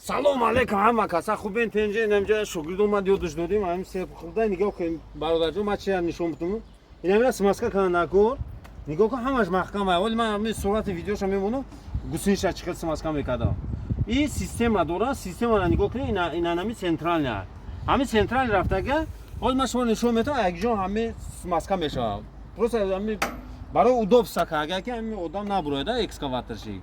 Салом алейкум, ҳама каса хубен, тенҷе? Инамҷа шогирд омад, ёдаш додем. Ҳамин се хурда нигоҳ кунем, бародарҷон, ман чи нишон бутум. Инамира смазка кана накор. Нигоҳ кун, ҳамаш маҳкам. Ҳоли ман ҳамин сурати видеоша мемонам, гусеница чӣ хел смазка мекардам. И система дора, системара нигоҳ кунед, ина ҳами центральная. Ҳамин централ рафтага, ҳоли ман шумо нишон метавам, якҷо ҳами смазка мешавад. Просто ҳами барои удобство ка, агар ки ҳами одам набурояд, экскаваторщик.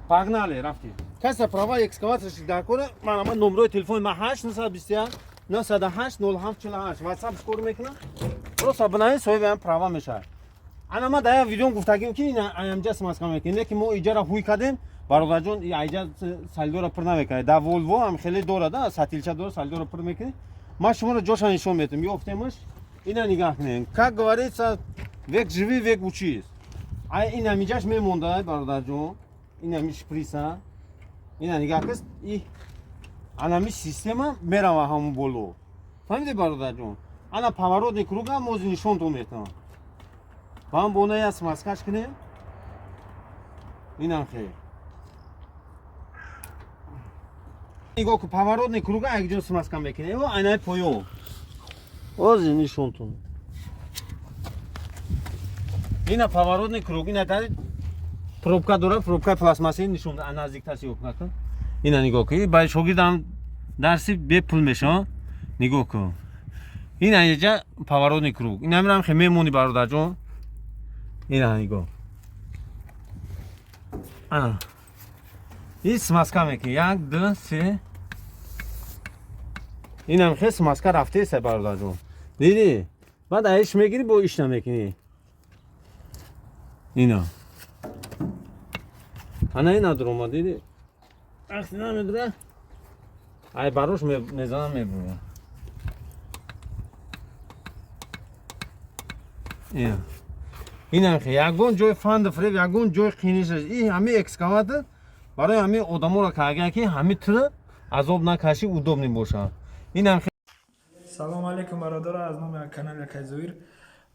Погнали, рафтем. Каса права экскаваторщик дар кора, ман номрои телефони ман 8 921 908 07 48, WhatsApp кор мекунам. Просто бинавис, соҳиби ҳам права мешавад. Ана ман дар як видеом гуфтагим, ки ина аямҷа смазка мекунем, не ки мо иҷара ҳуй кардем, бародарҷон, айҷа солидора пур намекунед. Дар Волво ҳам хеле дорад, сатилча дорад, солидора пур мекунед. Ман шуморо ҷоша нишон метам, ёфтемаш. Ина нигоҳ кунед. Как говорится, век живи, век учись. Ай ин ҳамиҷаш мемонда, бародарҷон. Ин ҳами шприца. Ина нигоҳ кун, и анами система мерава ҳамон боло. Фаҳмиди, бародарҷон? Ана поворотный круг ам мози нишонтон метавам. Ба ҳам бона я смазка ш кунем. Инам хел. Нигоҳ кун, поворотный круг а якҷо смазка мекунем. О, айнаи поён. Ози нишонтон. Ина поворотный круг, ина тари пробка дора, пробка пластмасси нишон, наздиктар сиёк накун. Ина нигоҳ кун, ба шогирдам дарси бепул мешава. Нигоҳ кун. Ина иҷа поворотный круг. Ина мирам хе мемони, бародарҷон. Ина нигоҳ. Ана. И смазка мекунӣ. Як, ду, се. Инам хе смазка рафтеса, бародарҷон. Дидӣ? Баъд аиш мегирӣ, бо ишна мекунӣ. Ина. Ана ина дурома, дидӣ? Вақте намедура, ай барош мезанам, мебурам. Ина. Инам хе ягон ҷои фанду фиреб, ягон ҷои қиниш. И ҳами экскаватор барои ҳами одаморо карда, ки ҳами тира азоб накашӣ, удобный бошад. Инам хе. Салом алейкум, бародаро, аз номи канали Акай Зоир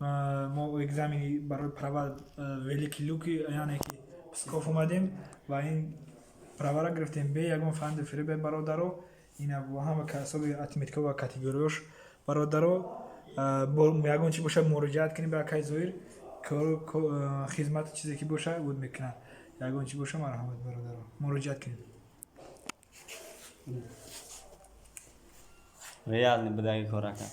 мо экзамени барои права Великие Луки, яъне ки Псков омадем ва ин праваро гирифтем бе ягон фанду фиребе, бародаро. Ина бо ҳама ҳисоби отметка ва категориёш, бародаро, ягон чи боша, муроҷиат кунем ба Акай Зоир, хизмати чизе ки боша, буд мекунад. Ягон чи боша, марҳамат, бародаро, муроҷиат кунем. Реальный будаги кор, ака.